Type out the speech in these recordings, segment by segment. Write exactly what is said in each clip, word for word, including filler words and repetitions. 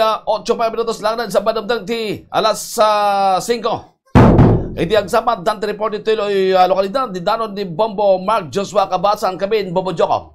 ah, otso pa minutos lang na sa bandang ti alas, ah, singko. Iti agsapa, Dante Report iti Iloilo, ah, lokalidad, di danon ni Bombo Mark Joshua Kabasan, kabin, Bombo Jokong.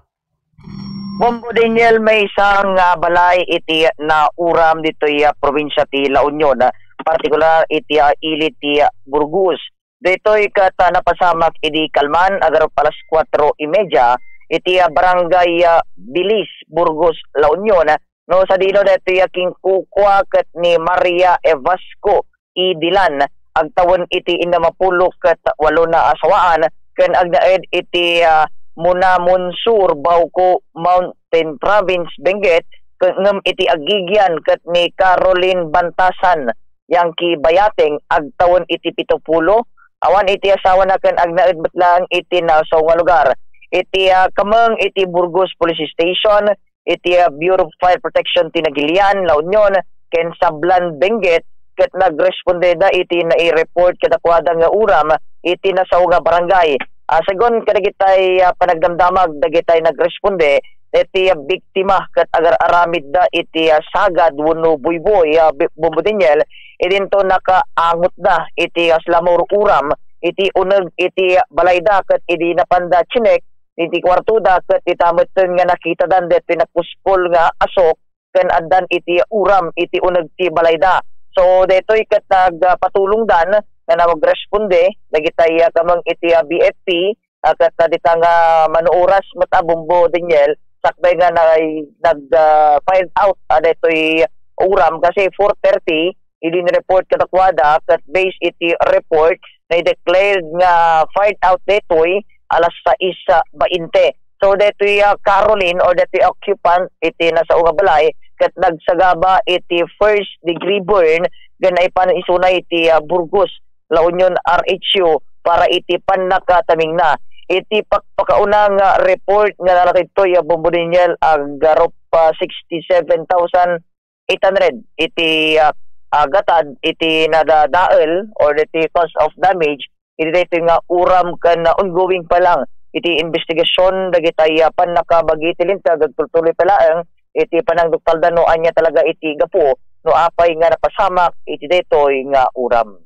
Bombo Daniel, maysa nga balay iti nauram ditoy, ah, probinsya ti La Union, ah, partikular iti, ah, ili ti, ah, Burgos. Ditoy ket, ah, napasamak idi kalman, agarop alas kuatro y media, iti, ah, barangay, ah, Bilis, Burgos, La Union, ah, no sadino daytoy, ah, kinkukua ket ni Maria Evasco Idilan, agtawen iti innem a pulo ket walona a sawaan, ken agnaed iti, ah, Munamun Sur, Bauco Mountain Province, Benguet, ken ngem iti agigian ket ni Caroline Bantasan, Yankee Bayateng, agtawen iti pito pulo, awan iti asawana ken agnaed met laeng iti nasaw nga lugar. Iti, ah, kameng iti Burgos Police Station, iti, ah, Bureau of Fire Protection ti Nagilian, La Union, ken Sablan, Benguet, ket nagrespondeda iti nai-report kadakuada nga uram iti nasaw nga barangay. Ah, segun kadagitay, ah, panagdamdamag dagitay nagresponde, iti, ah, biktima ket agar-aramidda iti, ah, sagad wenno buybuy, ah, bi-, Bombo Daniel, idinto nakaangotda iti, ah, slamor uram iti uneg iti balayda ket idi napanda chinek iti kuartoda ket ita metten nga nakitadan daytoy nakuskol nga asok ken addan iti uram iti uneg ti balayda. So, daytoy ket nagpatulongdan nga nagresponde dagitay, ah, kameng iti, ah, B F P, ah, ket, ah, dita nga manuoras met a Bombo Daniel, sakbay nga nag-, nag, ah, find out, ah, daytoy uram kasi four thirty, idi ni-report kadakuada, ket based iti report, na-declared nga find out daytoy alas sais, ah, bainte. So, daytoy, ah, Caroline or daytoy occupant iti nasao nga balay, ket nagsagaba iti first degree burn, ken naipanon isuna iti, ah, Burgos, La Union R H U para iti pannakatamingna. Iti pakpakauna nga report nga nalatedtoy, ah, Bombo Daniel, agarup, ah, sixty-seven thousand eight hundred iti, ah, ah, gatad iti nadadael or iti cause of damage, iti daytoy nga uram ken, ah, ongoing pa lang iti investigasyon dagitay, ah, pannakabagi iti linteg, agtuloy-tuloy pa laeng iti panangduktalda no ania talaga iti gapu no apay nga napasamak iti daytoy nga uram.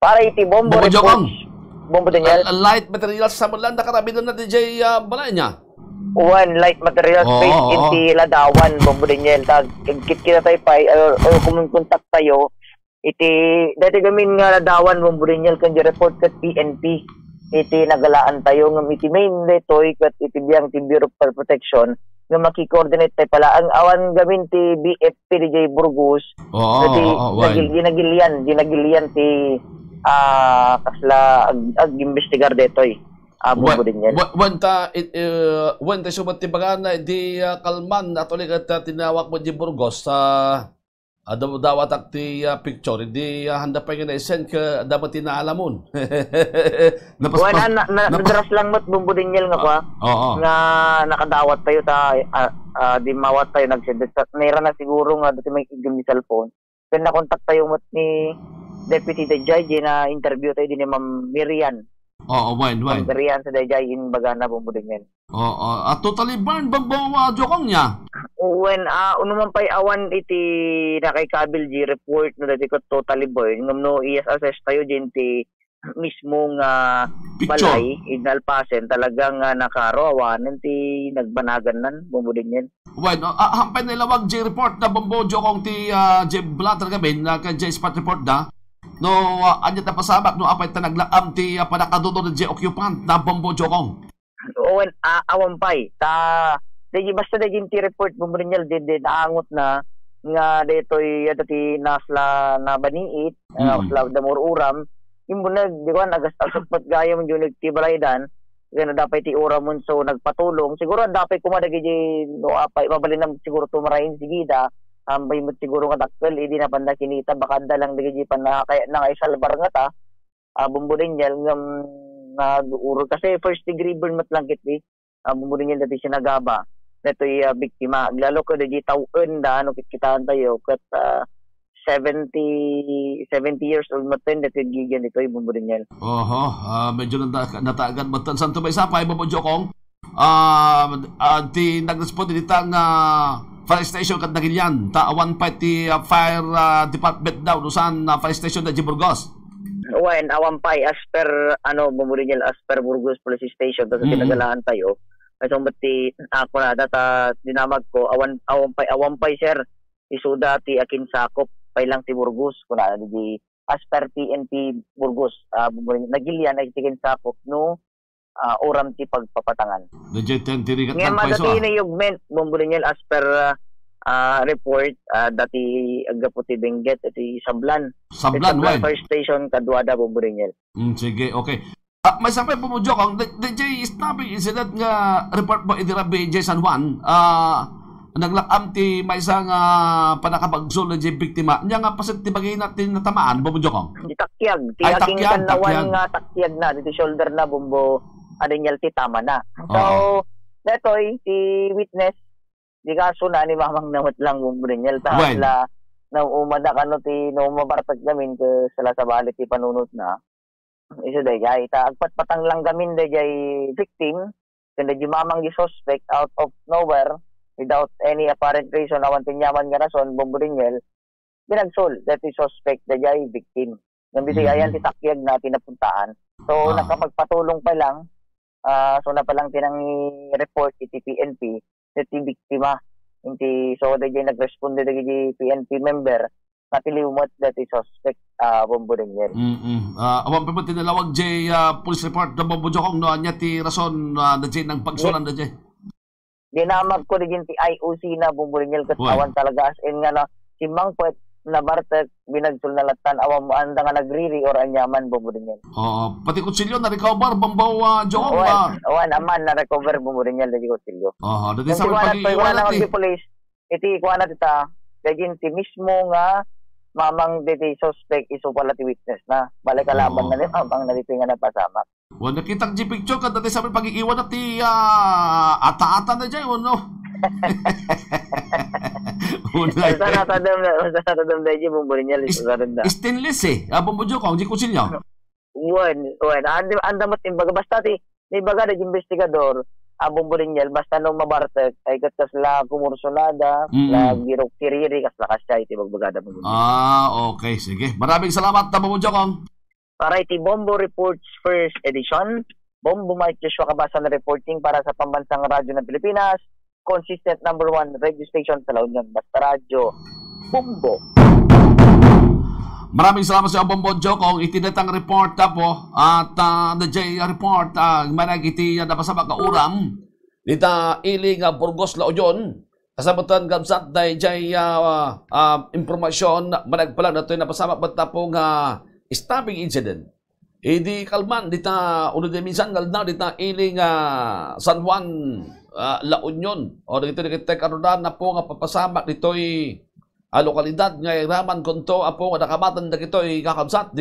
Para iti Bombo Bombo Jokong. Reports, Bombo Daniel. Al-, al-, light materials sa Mulanda, karamidan na D J, ah, balay niya. One light materials Oo, based oo. Iti Ladawan, Bombo Daniel. Tag, kit kita tayo pa, or, or kumontak tayo. Iti, dati gamin nga Ladawan, Bombo Daniel, kan report kat P N P. Iti nagalaan tayo, ngam iti main detoy, kat iti biang ti Bureau of Fire Protection, nga maki-coordinate tayo pala. Ang awan gamin ti B F P D J Burgos, Oo, na di oo, wan. nagil-, ginagilian, ginagilian ti, ah, kasla ag-, ag-imbestigar detoy. Ah, Wan, Bombo Daniel. Wan, wan ta, it, eh, wan ta sumat ti bagana, di, ah, kalman, at ulit at, ah, tinawag mo di Burgos, ah, ah, daw-, dawatak ti, ah, picture, di, ah, handa pa nga na-send ka, dapat tinaalamon. Napas-, Wan, pas-, na, na, napas- nadras lang mat Bombo Daniel nga Ah, kwa, oo. nga nakadawat tayo ta, ah, ah, di mawat tayo, nag-send. Sa, naira na siguro nga, dati may igam ni cellphone. Ken nakontak tayo met ni Deputy Dayjay, di na-interview tayo, di ni Ma'am Mirian. Oo, wen, Ma'am wen. Mirian sa Dayjay, in bagana, Bombo Daniel. Oo, at totally burned, Bombo, ah, Jokong niya. Wen, ah, uno man pay awan iti nakaikabil di report no dati ket totally burned. Ngem no i-assess tayo, di ti mismo nga Picture. balay, in Alpasen, talaga nga nakaro, awanen ti nagbanagan nan, Bombo Daniel. Well, no, ah, hampay nailawag di report na Bombo Jokong ti, ah, di blotter gamin, na ka di spot report da. No, ah, anya ta pasabak, no, apay ta naglaam ti, ah, panakadudor di occupant na Bombo Jokong. Wen, ah, awan pay. Ta, dagi, basta dagi ti report, Bombo Daniel, di, di, naangot na, nga detoy, yata ti nasla na baniit, ah, Mm. nasla da Mururam. Imbunag, di ko, nagas-, asukpat gayam, yun, ti balaydan. Kaya na dapat ti uram, so, nagpatulong. Siguro, dapat kuma dagi di, no, apay, mabalin na siguro tumarain, sigida. Ambay mo siguro nga dakkel, idi napanda kinita, baka da lang dagi di pa na, kaya na nga isalbar nga ta. Ah, Bombo Daniel, ngam, nag-uro, kasi first degree burn mat lang kit, eh. Ah, Bombo Daniel, dati sinagaba. Datoy, ah, biktima. Lalo ko, dagi tawen da, ano, kitkitaan tayo, kat, ah, seventy, seventy years old mat ten, dati gigian ditoy, Bombo Daniel. Oho, ah, medyo nata-, natagan mat ten. Santo may sapay, Bombo Jokong. Ah, ah, ti nag-respond dita nga Fire station ket nagilian, ta awan pay ti, ah, fire, ah, department daw, no saan, ah, fire station daydiay Burgos. Wen, awan pay as per, ano, Bombo Daniel, as per Burgos Police Station, ta sa Mm-mm. tinagalaan tayo. Ay, so, ti, ah, kunada ta dinamag ko, awan, awan pay, awan pay, sir. Isuda ti akinsakop pay lang ti Burgos, kunada di as per P N P Burgos, ah, Bombo Daniel, nagilian ay ti akinsakop no, ah, uram ti pagpapatangan. Daydiay ten tirigat Ngem lang pay so, madati ah. na yugment, Bombo Daniel, as per, ah, ah, report, ah, dati aggapu ti Benguet, iti Sablan. Sablan, Sablan wen. Fire Station, kaduada, Bombo Daniel. Mm, sige, okay. Ah, may sapay po mo, Jok, ang di, daydiay stabbing incident nga report mo, idi rabii, daydiay San Juan, ah, naglakam ti maysa nga pannakabagsul daydiay biktima. Nia nga paset ti bagina ti natamaan, Bombo Jokong? Di takyag, ti Ay, aging takyag, kannawan takyag. nga takyag na, diti shoulder na, Bombo, ano niya, ti tama na. So, Oo. detoy, ti witness, di kaso na ni Mamang Namot lang, Bombo Daniel, ta Well. la, naumada kano ti, no, mabartag gamin, ke sala sabali ti panunot na. Isu dayjay, ta agpatpatang lang gamin dayjay victim, ken dayjay mamang di suspect out of nowhere, without any apparent reason, awan ti aniaman nga rason, Bombo Daniel, binagsul daytoy suspect dayjay victim. Ngem ditoy Mm. ayan ti takyag na ti napuntaan. So, Ah. nakapagpatulong pa lang, ah, so, na pa lang ti nangi-report iti P N P, daytoy biktima. Inti, so, dayjay nagresponde dagiti P N P member, natiliw met daytoy suspect, ah, Bombo Daniel. Mm-mm. Ah, awan pa met ti nalawag jay, ah, police report da Bombo Jokong, no? Ania ti rason, ah, dayjay nang pagsulan Di-, dayjay? dinamag ko digin ti I O C na Bombo Daniel ket Uy. awan talaga as in nga na simmangpet, nabartek, binagsul na lattan, awan mo anda nga nagriri or aniaman Bombo Daniel. Oo, pati kutsilyo na-recover, Bombo, ah, Jokong, Awan, ah. awan, aman na-recover Bombo Daniel dayjay kutsilyo. Oho, dayjay Kung sa siguro pag-iiwan na ti police, iti kuana dita, dayjay ti mismo nga mamang diti suspect isu pala ti witness na. Bale, kalaban Oo. na ni mamang na diti nga napasamak. Wen, nakitak jay picture, kada ti sabi pag-iiwan na ti, ah, ata-ata na jay, o no? Una, Basta eh. natadam na, basta natadam na jay, Bombo Daniel, Is-, isa rin na. Stainless eh. Ah, Bombo Jokong, jay kutsilyo. Wen, wen. Anda, anda met imbaga. Basta ti, imbaga dayjay investigador, ah, Bombo Daniel, basta no mabartek, ay ket kasla kumursunada, Mm. la girok kiriri, kasla kasya iti bagbagada mo. Ah, okay. Sige. Maraming salamat, Bombo Jokong. Para iti Bombo Reports First Edition, Bombo Mike Joshua Cabasan reporting para sa Pambansang Radyo ng Pilipinas, consistent number one radio station sa La Union, Basta Radyo, Bombo. Maraming salamat sa Bombo Jokong. Iti datang report, apo. At, ah, dayjay report, ah, manag iti, ah, napasamak nga uram. Dita ili nga Burgos, La Union. Kasabutan, kabsat, dayjay, ah, ah, impormasyon, managpalag datoy napasamak met, apo, nga stabbing incident. Idi kalman, dita, uno di minsan, ngaldaw, dita ili nga San Juan, ah, La Union. O, dagitoy, dagitoy karudan, apo, nga papasamak ditoy, ah, lokalidad nga iraman kunto, apo, nga nakamatan dagitoy kakabsat.